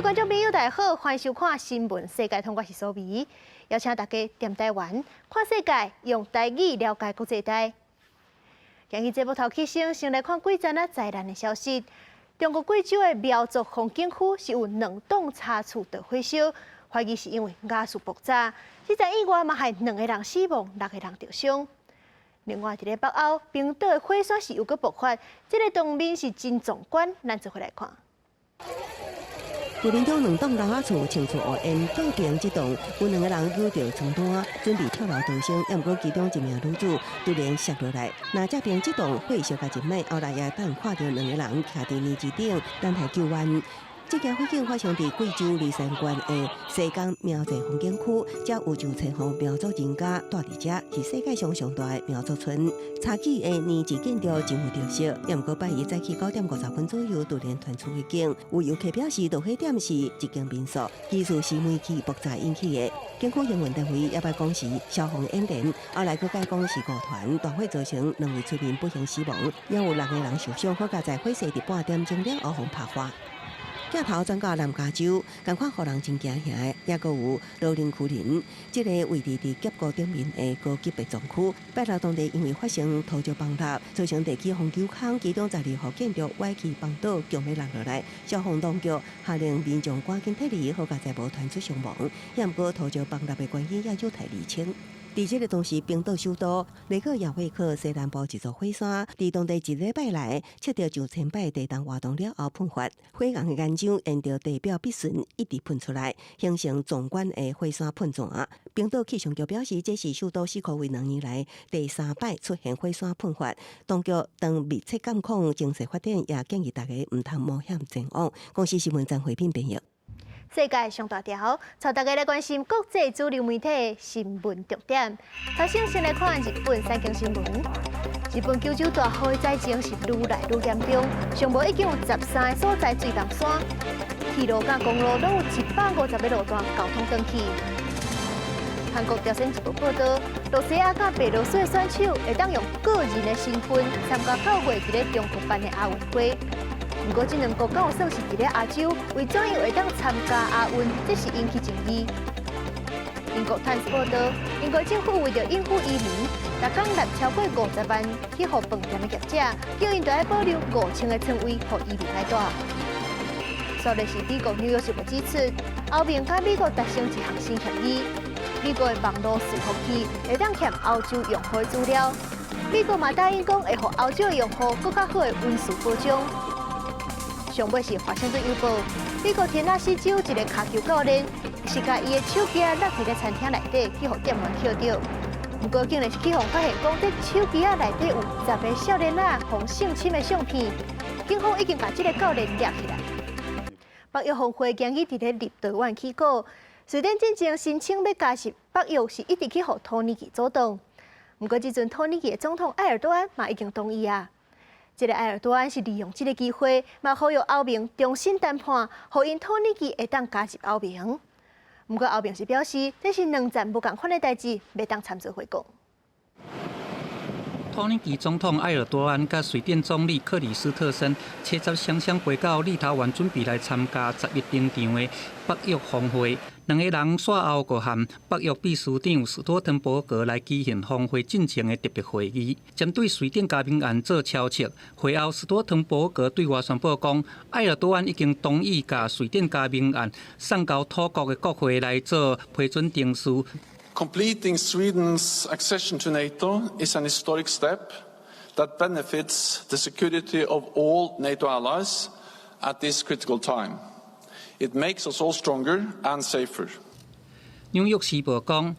觀眾朋友，大家好，歡迎收看《新聞世界通》，我是蘇美，邀請大家踮台灣看世界，用台語了解國際大。今日節目頭起先，先來看幾則仔災難的消息。中國貴州的苗族風景區是有兩棟茶厝著火燒，懷疑是因為瓦斯爆炸。這場意外嘛害兩个人死亡，六个人著傷。另外，佇咧北歐，冰島的火山是又閣爆發，這个場面是真壯觀，咱做伙來看。舊年中兩棟老厝穿出烏煙，倒邊這棟有兩个人搝著床單，準備跳樓逃生，毋過其中一名女子突然摔落來，若這邊這棟火燒甲真猛，後來也等看著兩个人徛佇泥池頂等待救援。這件火警發生佇貴州雷山縣的西江苗寨風景區，遮有上千戶苗族人家蹛佇遮，是世界上上大的苗族村。早起的泥池建築真有特色，毋過拜一早起9點50分左右突然傳出火警。有遊客表示，著火點是一間民宿，疑似是煤氣爆炸引起的。景區營運單位猶捌講是消防演練，後來閣改講是誤傳，大火造成兩位村民不幸死亡，也有六个人受傷，好佳哉火勢佇半點鐘了後予拍化。鏡頭轉到南加州，仝款予人真驚嚇的，猶閣有羅林區林，這个位置佇峽谷頂面的高級別莊區，拜六當地因為發生土石崩塌，造成地基予虯空，其中12戶建築歪去崩倒，強欲挵落來，消防當局下令民眾趕緊撤離，好佳哉無傳出傷亡。猶毋過土石崩塌的原因也有待釐清。佇這个同時，冰島首都雷克雅未克西南部一座火山，佇當地一禮拜內測著上千擺地動活動了後噴發，火紅的岩漿沿著地表筆順一直噴出來，形成壯觀的火山噴泉。冰島氣象局表示，這是首都史可為2年來第三擺出現火山噴發。當局當密切監控情勢發展，也建議大家毋通冒險前往。公視新聞張慧敏編譯。世界上大條，帶大家來關心國際主流媒體的新聞重點。頭先先來看日本產經新聞。日本九州大雨的災情是愈來愈嚴重，上無已經有13个所在水崩山，鐵路佮公路攏有150个路段交通斷去。韓國朝鮮日報報導，露西亞佮白羅斯的選手會當用個人的身份參加9月佇咧中國辦的亞運會。毋過，這兩國敢有算是佇咧亞洲，為怎樣會當參加亞運？這是引起爭議。英國《泰晤》報導，英國政府為著應付移民，逐工納超過50萬去予飯店的業者，叫𪜶著愛保留5000个床位予移民來蹛。煞來是美國紐約時報指出，歐盟佮美國達成一項新協議，美國的網路伺服器會當欠歐洲用戶的資料，美國嘛答應講會予歐洲的用戶閣較好的隱私保障。上尾是華盛頓郵報，美國田納西州一个跤球教練是共伊的手機仔落佇咧餐廳內底，去予店員抾著。毋過竟然是去予發現講，這手機仔內底有10个少年仔予性侵的相片，警方已經共這个教練抓起來。北約峰會今日佇咧立陶宛起鼓，瑞典進前申請欲加入北約是一直去予土耳其阻擋。毋過這陣土耳其的總統埃爾多安嘛已經同意啊。這个埃爾多安是利用這个機會，嘛呼籲歐盟重新談判，予𪜶土耳其會當加入歐盟。毋過歐盟是表示，這是兩層無仝款的代誌，袂當參做伙講。土耳其總統埃爾多安佮瑞典總理克里斯特森，初十雙雙飛到立陶宛，準備來參加11登場的北約峰會。兩个人煞後閣和北約秘書長斯托滕伯格來舉行峰會進前的特別會議，針對瑞典加盟案做敲策。會後，斯托滕伯格對外宣布講，埃爾多安已經同意共瑞典加盟案送交土國的國會來做批准程序。 Completing Sweden's accession to NATO is an historic step that benefits the security of all NATO allies at this critical time. It makes us all stronger and safer. 紐約時報講，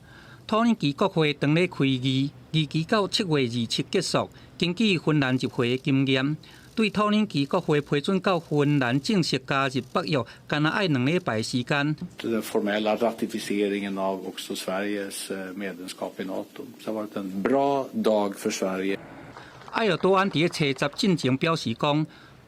土耳其國會當咧開議，預期到7月27結束。根據芬蘭入會的經驗，對土耳其國會批准到芬蘭正式加入北約，干焦愛2禮拜時間。 Den formella ratificeringen av också Sveriges medlemskap i NATO. Det har varit en bra dag för Sverige. 埃爾多安佇咧初十進前表示講，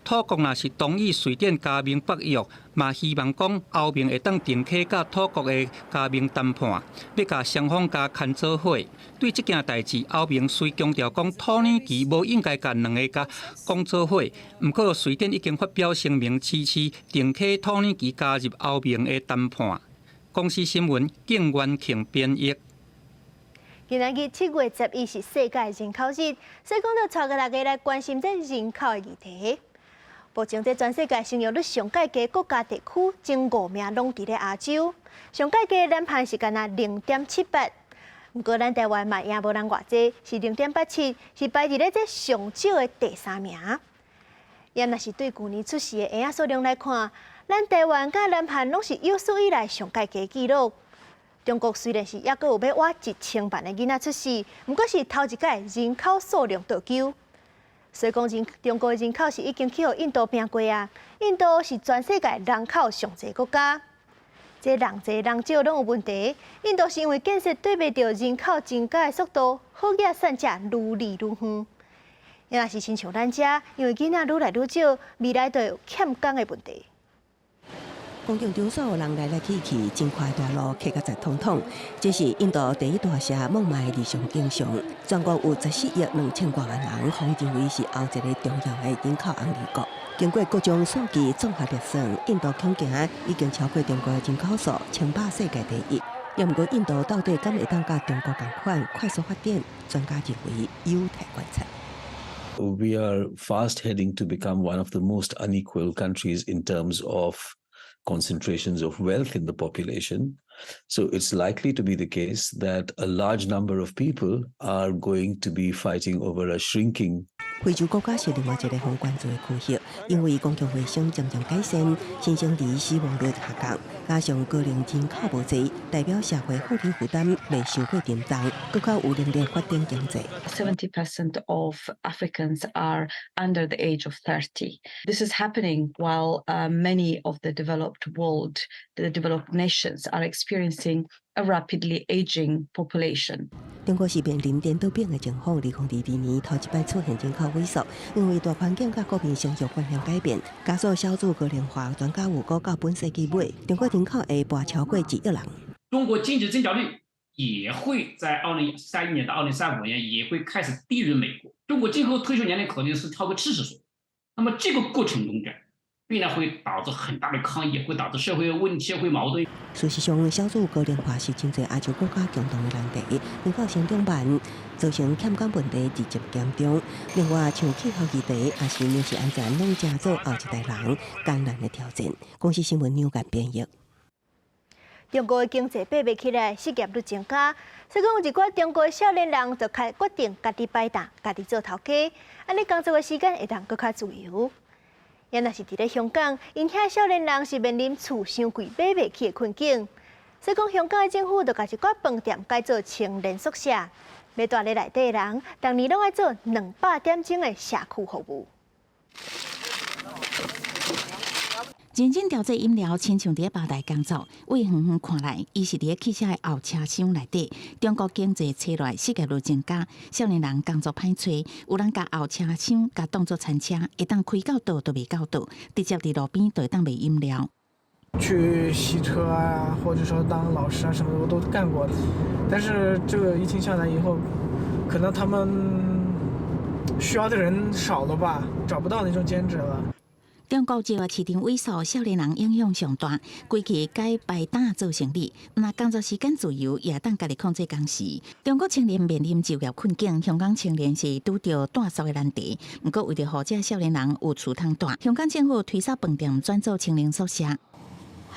土國若是同意瑞典加盟北約，嘛希望講歐盟會當重啟佮土國的加盟談判，欲共雙方共牽做伙。對這件代誌，歐盟雖強調講土耳其無應該共兩个共講做伙，毋過瑞典已經發表聲明支持重啟土耳其加入歐盟的談判。公視新聞，景元慶編譯。今仔日7月11是世界人口日，所以講就帶大家來關心這人口的議題。目前這全世界生育率上蓋低國家地區，前五名攏佇咧亞洲。上蓋低南韓是干焦0.78，毋過咱台灣嘛贏無人偌濟，是0.87，是排佇咧這上少的第三名。也若是對舊年出世的嬰仔數量來看，咱台灣佮南韓攏是有史以來上蓋低紀錄。中國雖然是猶閣有欲倚1000萬的囡仔出世，毋過是頭一擺人口數量倒勼。所以講人中國的人口是已經去予印度拚過啊！印度是全世界人口上濟國家，這人濟人少攏有問題。印度是因為建設對袂著人口增加的速度，好額散遮愈離愈遠。也若是親像咱遮，因為囡仔愈來愈少，未來就有欠工的問題。公共場所人來來去去，真寬大路客甲雜通通。這是印度第一大城孟買的日常景象。全國有14億2000多萬人，予認為是後一個重要的人口紅利國。經過各種數據綜合核算，印度恐驚已經超過中國的人口數，稱霸世界第一。也毋過，印度到底敢會當佮中國仝款快速發展？專家認為有待觀察。 We are fast heading to become one of the most unequal countries in terms of concentrations of wealth in the population. So it's likely to be the case that a large number of people are going to be fighting over a shrinking 非洲國家是另外一個予關注的區域，因為公共衛生漸漸改善，新生兒死亡率下降，加上高齡人口無濟，代表社會護理負擔袂傷過沉重，閣較有能力發展經濟。 70% of Africans are under the age of 30. This is happening while many of the developed world, the developed nations are experiencing a rapidly aging population. 中國是面臨顛倒變的情況，2022年頭一擺出現人口萎縮，因為大環境佮國民生育觀念改變，加速少子高齡化。專家預估到本世紀尾，中國人口會跋超過1億人。中國經濟增長率也會在2031年到2035年也會開始低於美國。中國今後退休年齡可能是超過70歲，那麼這個過程中間，必然會導致很大的抗議，會導致社會問題、社會矛盾。事實上，少子高齡化是真濟亞洲國家共同的難題，人口成長慢，造成欠工問題日漸嚴重。另外，像氣候議題，抑是糧食安全，攏成做後一代人艱難的挑戰。公視新聞梁間編譯。中國的經濟爬袂起來，失業率增加，所以講有一寡中國的少年人就開決定家己擺檔，家己做頭家，按呢工作的時間會當閣較自由。也若是佇咧香港，𪜶遐少年人是面臨厝傷貴買袂起的困境，所以講香港的政府就共一寡飯店改做青年宿舍，欲蹛咧內底的人，逐年攏愛做200點鐘的社區服務。認真調製飲料，親像佇咧吧台工作。對遠遠看來，伊是佇咧汽車的後車廂內底。中國經濟衰落，失業率增加，少年人工作歹揣，有人共後車廂共當作餐車，會當開到佗就袂到佗，直接佇路邊就會當賣飲料。去洗車啊，或者說當老師啊，什麼的我都幹過。但是這個疫情下來以後，可能他們需要的人少了吧，找不到那種兼職了。中國就業市場萎縮，少年人影響上大，規氣改擺檔做生理，若工作時間自由，也當家己控制工時。中國青年面臨就業困境，香港青年是拄著蹛宿的難題。毋過為著予這少年人有厝通蹛，香港政府推捒飯店轉做青年宿舍。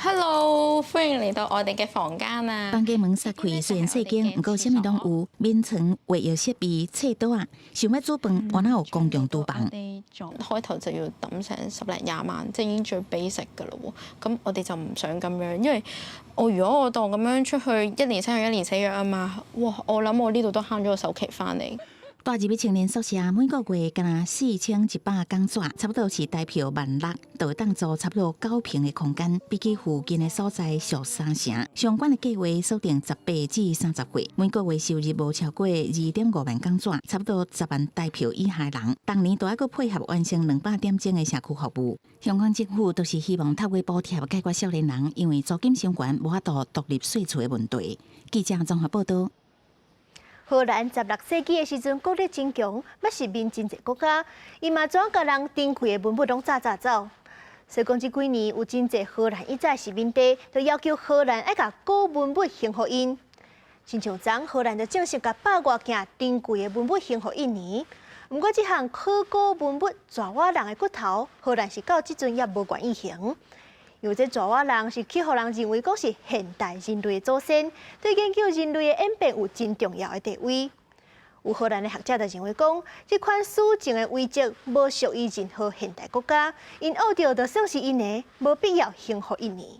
Hello，歡迎嚟到我哋嘅房間啊！房間門閂開，雖然細間，毋過啥物攏有，眠床、衛浴設備、廁桌仔，想欲煮飯，原來有公共廚房。開頭就要抌成十零廿萬，即係已經最 basic 㗎咯喎。咁我哋就唔想咁樣，因為我如果我當咁樣出去一年生約一年死約啊嘛，哇！我諗我呢度都慳咗個首期翻嚟。蹛入去青年宿舍，每個月敢若4100港紙，差不多是台票16,000，就會當租差不多9坪的空間，比起附近的所在俗三成。上懸的價位鎖定18至30歲，每個月收入無超過2.5萬港紙，差不多10萬台票以下的人，逐年都愛閣配合完成200點鐘的社區服務。香港政府都是希望透過補貼解決少年人因為租金傷懸無法度獨立稅厝的問題。記者綜合報道。荷蘭16世紀的時陣，國力真強，捌殖民真濟國家，伊嘛怎共人珍貴的文物攏炸炸走。所以講這幾年有真濟荷蘭以早殖民地，就要求荷蘭愛共古文物還予𪜶。親像昨荷蘭就正式共百外件珍貴的文物還予印尼。毋過這項考古文物爪哇人的骨頭，荷蘭是到這陣也無願意還。因為這爪哇人是去予人認為講是現代人類的祖先，對研究人類的演變有真重要的地位。有荷蘭的學者就認為講，這款史前的遺跡無屬於任何現代國家，𪜶挖著就算是𪜶的，無必要還予印尼。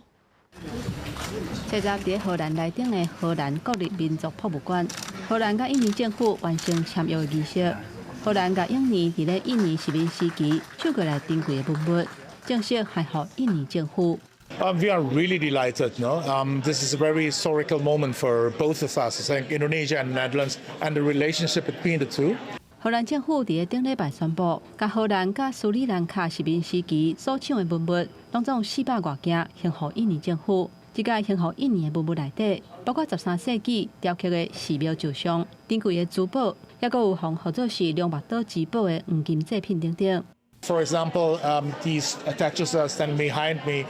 這集佇荷蘭內頂的荷蘭國立民族博物館，荷蘭佮印尼政府完成簽約的儀式。荷蘭佮印尼佇咧印尼殖民時期搶過來珍貴的文物，正式還予印尼政府。 We are really delighted. No, this is a very historical moment for both of us, I think Indonesia and Netherlands, and the relationship between the two. 荷蘭政府佇咧頂禮拜宣布，共荷蘭佮斯里蘭卡殖民時期所搶的文物，攏總400外件，還予印尼政府。這個還予印尼的文物內底，包括13世紀雕刻的寺廟石像、珍貴的珠寶，抑閣有予號做是龍目島之寶的黃金製品等等。 For example, these statues are standing behind me.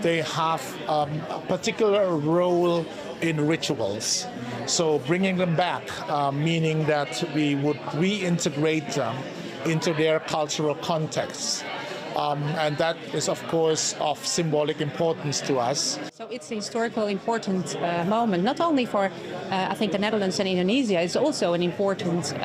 They have a particular role in rituals. So bringing them back, meaning that we would reintegrate them into their cultural contexts. And that is, of course, of symbolic importance to us. So it's a historical important moment, not only for, I think, the Netherlands and Indonesia, it's also an important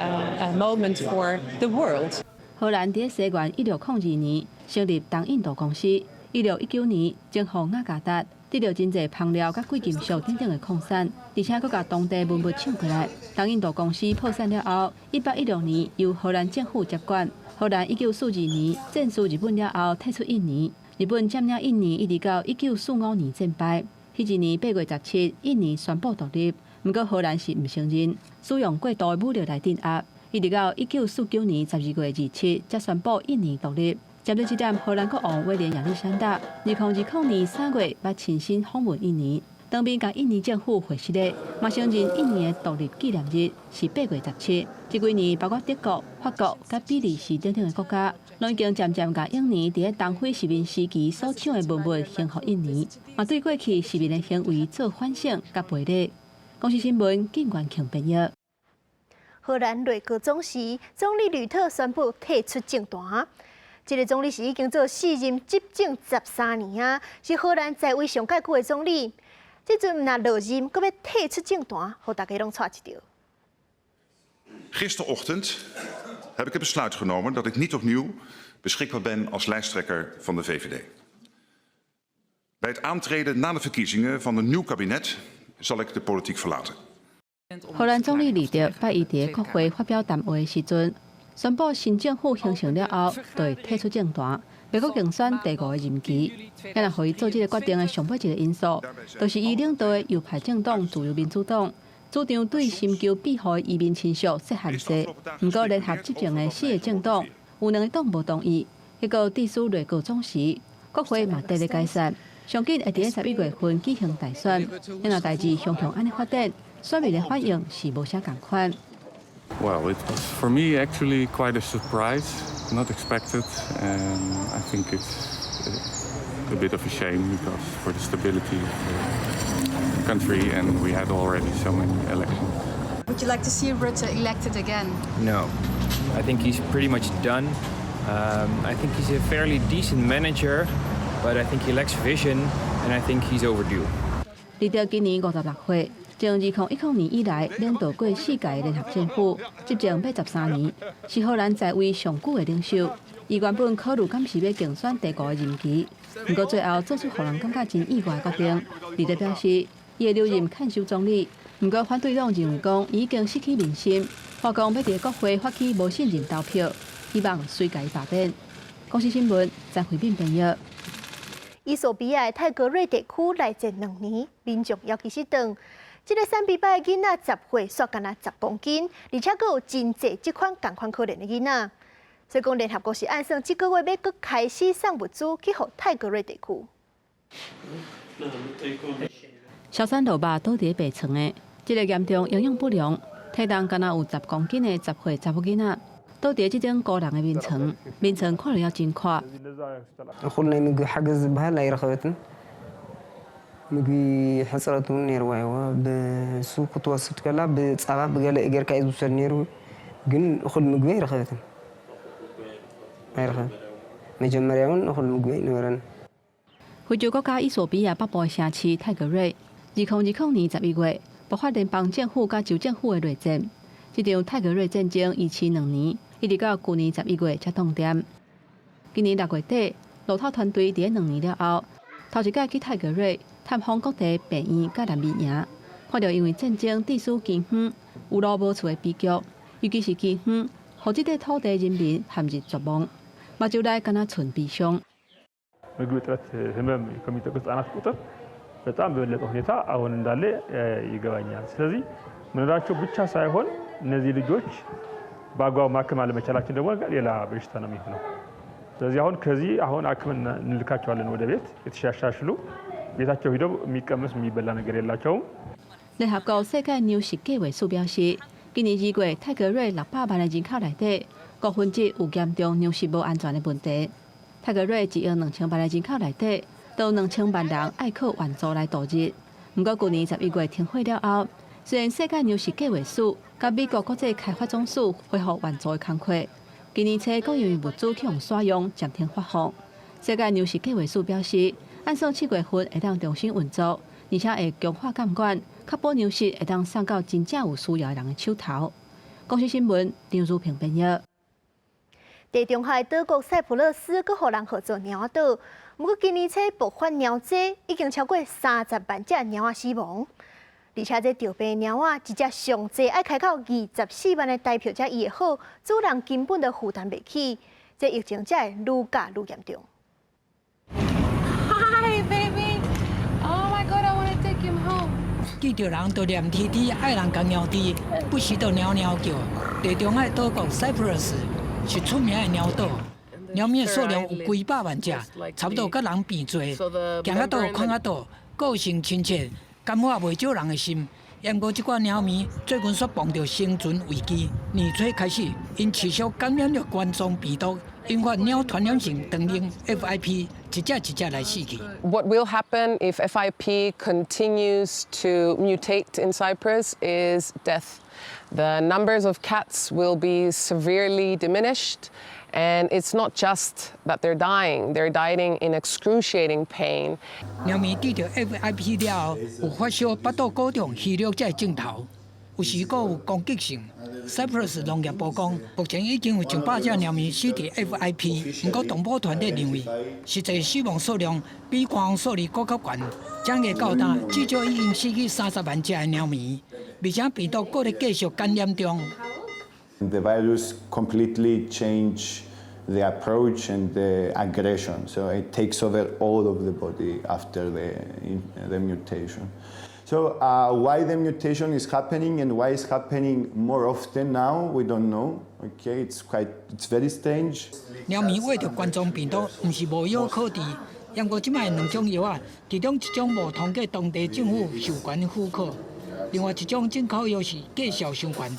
moment for the world. 荷蘭佇西元1602年成立東印度公司，1619年征服雅加達，得著真濟香料佮貴金屬等等的礦產，而且閣共當地文物搶過來。東印度公司破產了後，1816年由荷蘭政府接管。荷蘭1942年戰輸日本了後退出印尼，日本佔領印尼一直到1945年戰敗。彼一年8月17，印尼宣布獨立，毋過荷蘭是毋承認，使用過度的武力來鎮壓。一直到1949年12月27，才宣布印尼獨立。針對這點，荷蘭國王威廉亞歷山大，2020年3月捌親身訪問印尼，當面共印尼政府會失禮，嘛承認印尼的獨立紀念日是8月17。這幾年，包括德國、法國、佮比利時等等的國家，攏已經漸漸共印尼佇咧東非殖民時期所搶的文物還予印尼，嘛對過去殖民的行為做反省佮賠禮。公視新聞，景元慶編譯。荷蘭內閣總辭，總理呂特宣布退出政壇。這個總理是已經做四任執政13年啊，是荷蘭在位上蓋久的總理。這陣毋但落任，閣欲退出政壇，予大家攏掣一著。 Gisterochtend heb ik het besluit genomen dat ik niet opnieuw beschikbaar ben als lijsttrekker van de VVD. Bij het aantreden na de verkiezingen van een nieuw kabinet zal ik de politiek verlaten. 荷蘭總理呂特拜一佇國會發表談話的時陣，宣布新政府形成了後，就會退出政壇，欲閣競選第五個任期。予伊做這個決定的上尾一個因素，就是伊領導的右派政黨自由民主黨主張對尋求庇護的移民親屬設限制。毋過聯合執政的四個政黨有兩個黨無同意，結果致使內閣總辭，國會嘛佇咧解散。上緊會佇11月份舉行大選，若代誌雄雄按呢發展，選民的反應是無啥仝款。 Well, it was for me actually quite a surprise, not expected, and I think it's a bit of a shame because for the stability of the country, and we had already so many elections. Would you like to see Rutte elected again? No, I think he's pretty much done. I think he's a fairly decent manager, but I think he lacks vision, and I think he's overdue. 呂特今年56歲。從2010年以來，領導過四屆聯合政府，執政欲13年，是荷蘭在位上久的領袖。伊原本考慮敢是欲競選第五個任期，毋過最後做出予人感覺真意外的決定。呂特表示，伊會留任看守總理，毋過反對黨認為講已經失去民心，話講欲佇國會發起無信任投票，希望隨共伊罷免。公視新聞張惠敏編譯。衣索比亞泰格瑞地區內戰2年，民眾猶其實斷。這个瘦覕擺囡仔10歲，煞干焦10公斤，而且閣有真濟這款仝款可憐的囡仔。所以講聯合國是按算這個月欲閣開始送物資去予泰格瑞地區。蕭山落肉倒佇病床的，這个嚴重營養不良，體重干焦有十公斤的10歲查某囡仔，倒佇這種孤人的眠床，眠床看了真闊。 እኹል ናይ ምግቢ ሓገዝ ዝበሃል ኣይረኸበትን ምግቢ ሕፅረት እውን ነይርዋ እዋ ብሱ ክትወስድ ከላ ብፃባ ብገለ ጌርካ እዩ ዝውሰድ ነይሩ ግን እኹል ምግቢ ኣይረኸበትን ኣይረኸበትን መጀመርያ እውን እኹል ምግቢ ኣይነበረን። 非洲國家衣索比亞北部的城市泰格瑞，2020年11月爆發聯邦政府佮州政府的內戰。這場泰格瑞戰爭維持2年，一直到舊年11月才凍定。今年6月底，路透團隊佇兩年了後，頭一擺去泰格瑞探訪各地病院佮難民營，看著因為戰爭致使饑荒、有路無厝的悲劇，尤其是饑荒，予這塊土地人民陷入絕望，目睭內敢若賰悲傷。 ምግብ እጥረት ህመም ከሚጠቁ ህጻናት ቁጥር በጣም በበለጠ ሁኔታ አሁን እንዳለ ይገባኛል። ስለዚህ መኖራቸው ብቻ ሳይሆን እነዚህ ልጆች በአግባቡ ማከም አለመቻላችን ደግሞ ሌላ በሽታ ነው የሚሆነው። ስለዚህ አሁን ከዚህ አሁን አክመን እንልካቸዋለን ወደ ቤት የተሻሻሽሉ ቤታቸው ሂደው የሚቀመስ የሚበላ ነገር የላቸውም። 聯合國世界糧食計劃署表示，今年2月泰格瑞600萬个人口內底，1/5有嚴重糧食無安全的問題。泰格瑞1億2千萬个人口內底，都有2000萬人愛靠援助來度日。毋過舊年11月停火了後，雖然世界糧食計劃署佮美國國際開發總署恢復援助的工課，今年初閣因為物資去予使用暫停發放。世界糧食計劃署表示，按算7月份會當重新運作，而且會強化監管，確保糧食會當送到真正有需要的人的手頭。公視新聞張如平編譯。地中海島國塞浦路斯閣予人號做貓仔島，毋過今年初爆發貓災，已經超過30萬隻貓仔死亡。而且這著病貓仔一隻上濟愛開到24萬的台票才醫會好，主人根本就負擔袂起，這疫情才會愈加愈嚴重。 Hi, baby. Oh my God, I want to take him home. 見著人就黏貼貼，愛人共貓豬，不時就貓貓叫。地中海島國 Cyprus 是出名的貓島，貓咪數量有幾百萬隻，差不多佮人變濟。行較倒看較倒，個性親切，感化袂少人的心。毋過這寡貓咪最近煞碰著生存危機。年初開始，𪜶持續感染著冠狀病毒，引發貓傳染性腸炎 FIP，一隻一隻來死去。 What will happen if FIP continues to mutate in Cyprus is death. The numbers of cats will be severely diminished, and it's not just that they're dying, they're dying in excruciating pain. 貓咪得著 FIP 了後，有發燒、腹肚鼓脹、虛弱這症頭，有時閣有攻擊性。Cyprus 農業部講，目前已經有上百隻貓咪死佇 FIP，毋過動保團體認為，實際死亡數量比官方數字閣較懸。正月到今，至少已經死去30萬隻的貓咪，而且病毒閣咧繼續感染中。 The virus completely change the approach and the aggression, so it takes over all of the body after the mutation. So why the mutation is happening and why it's happening more often now, we don't know. Okay, it's very strange. 貓咪患著冠狀病毒，毋是無藥可治。毋過這擺兩種藥仔，其中一種無通過當地政府授權許可，另外一種進口藥是價數傷懸，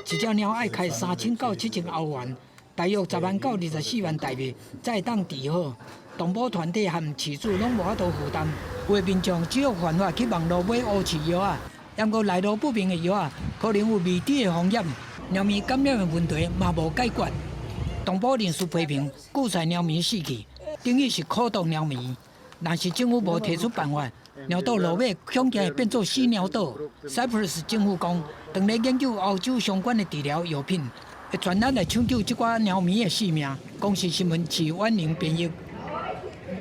一隻貓愛開3000到7000歐元，大約10萬到24萬台幣，才會當治好。動保團體和飼主攏無法度負擔，有的民眾只有辦法去網路買烏飼藥仔，毋過來路不明的藥仔可能有未知的風險，貓咪感染的問題嘛無解決。動保人士批評，韭菜貓咪死去，等於是苦毒貓咪。若是政府無提出辦法，貓島落尾恐驚會變做死貓島。Cyprus 政府講，正咧研究歐洲相關的治療藥品，會全力來搶救這寡貓咪的性命。公視新聞徐婉玲編譯。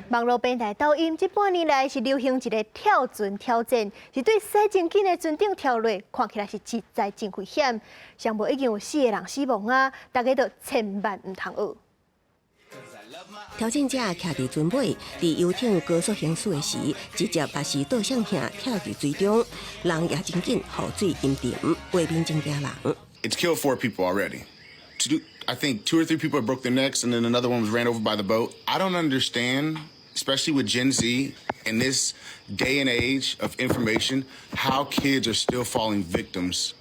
網路平台抖音這半年來是流行一个跳船挑戰，是對駛真緊的船頂跳落，看起來是實在真危險。上無已經有四个人死亡啊！大家都千萬毋通學。挑戰者徛佇船尾，佇遊艇高速行駛的時，直接也是倒向下跳佇水中，人也真緊，予水淹沉，畫面真驚人。 It's killed four people already. I think two or three people broke their necks, and then another one was ran over by the boat. I don't understand, especially with Gen Z in this day and age of information, how kids are still falling victims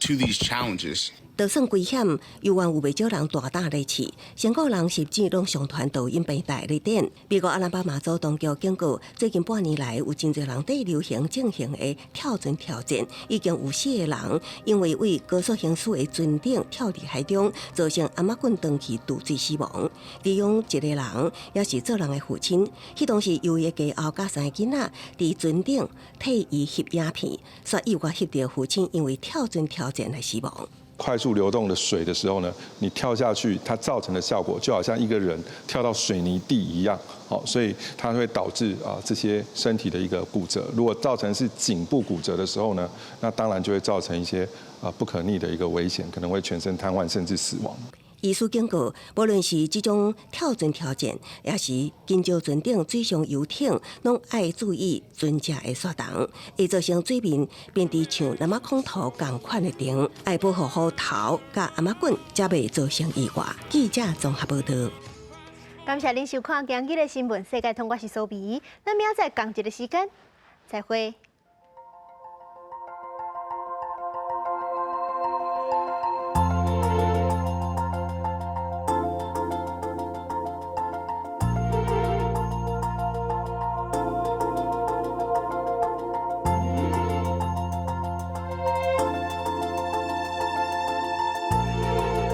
to these challenges. 就算危險，猶原有袂少人大膽咧試。成個人甚至攏上傳抖音平台咧點。美國阿拉巴馬州當局警告，最近半年來有真濟人佇流行進行的跳船挑戰，已經有四個人因為對高速行駛的船頂跳佇海中，造成頷仔頸斷去墜水死亡。其中一個人也是做人的父親，彼當時由伊的家後佮三個囡仔佇船頂替伊翕影片，煞意外翕著父親因為跳船挑戰來死亡。快速流動的水的時候呢，你跳下去，它造成的效果就好像一個人跳到水泥地一樣，好，所以它會導致啊這些身體的一個骨折。如果造成是頸部骨折的時候呢，那當然就會造成一些啊不可逆的一個危險，可能會全身癱瘓甚至死亡。醫師警告，無論是這種跳船挑戰，抑是緊張船頂水上遊艇，攏愛注意船隻的煞動，會造成水面變得像藍仔孔塗仝款的重，愛保護好頭佮頷仔頸，才袂造成意外。記者綜合報道。感謝恁收看今日的新聞世界通，我是蘇比，咱明仔載仝一个時間，再會。